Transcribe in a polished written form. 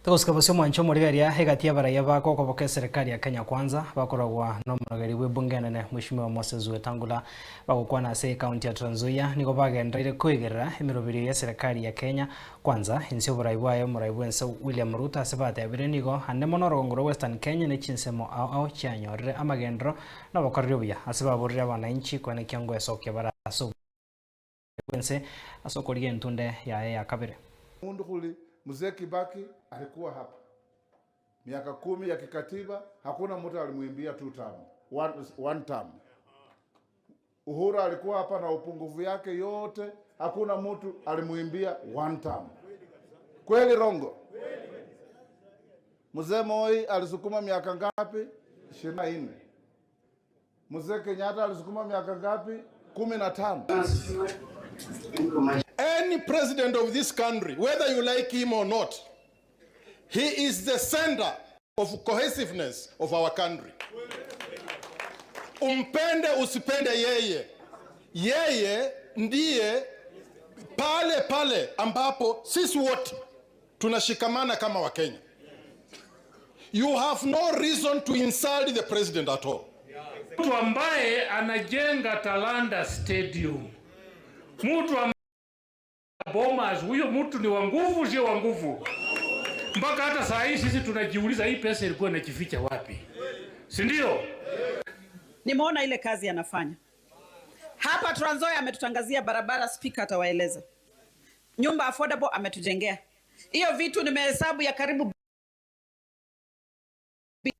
Togosika bosio omwancho omorigereria egati y'abaraiya ba gokoboka eserekari ya Kenya Kwanza bakoragwa n'omorogeri bw'ebunge enene Mweshimiwa Moses Wetangula bagokwana ase ecounty ya Trans Nzoia nigo bagendereire koigerera emeroberio y'eserekari ya Kenya Kwanza inse oborai bwaye omorai bwense William Ruto ase batebire nigo ande mono orogongo rwa Western Kenya ne chinsemo ao ao chianyorire amagenderero na obokoreri obuya ase baborire abanainchi koenekia ngoesokia bare ase oborai bwense ase okorigia entunde yaye ya kabere. Mundu khuli Mzee Kibaki alikuwa hapa miaka kumi ya kikatiba, hakuna mtu alimwimbia two term, one, one term. Uhuru alikuwa hapa na upungufu yake yote, hakuna mtu alimuimbia one term. Kweli rongo? Mzee Moi alisukuma miaka ngapi? 24. Mzee Kenyatta alisukuma miaka ngapi? 15. Any president of this country, whether you like him or not, he is the center of cohesiveness of our country. Umpende usipende yeye, yeye ndiye pale pale ambapo sisi wote tunashikamana kama Wakenya. You have no reason to insult the president at all. Mtu ambaye anajenga Talanta Stadium, mtu ambaye Bomas, huyo mtu ni wa nguvu, sio wa nguvu? Mpaka hata saa hii sisi tunajiuliza hii pesa ilikuwa inajificha wapi, si ndio? Nimeona ile kazi anafanya hapa Trans Nzoia, ametutangazia barabara, spika atawaeleza. Nyumba affordable ametujengea. Hiyo vitu nimehesabu ya karibu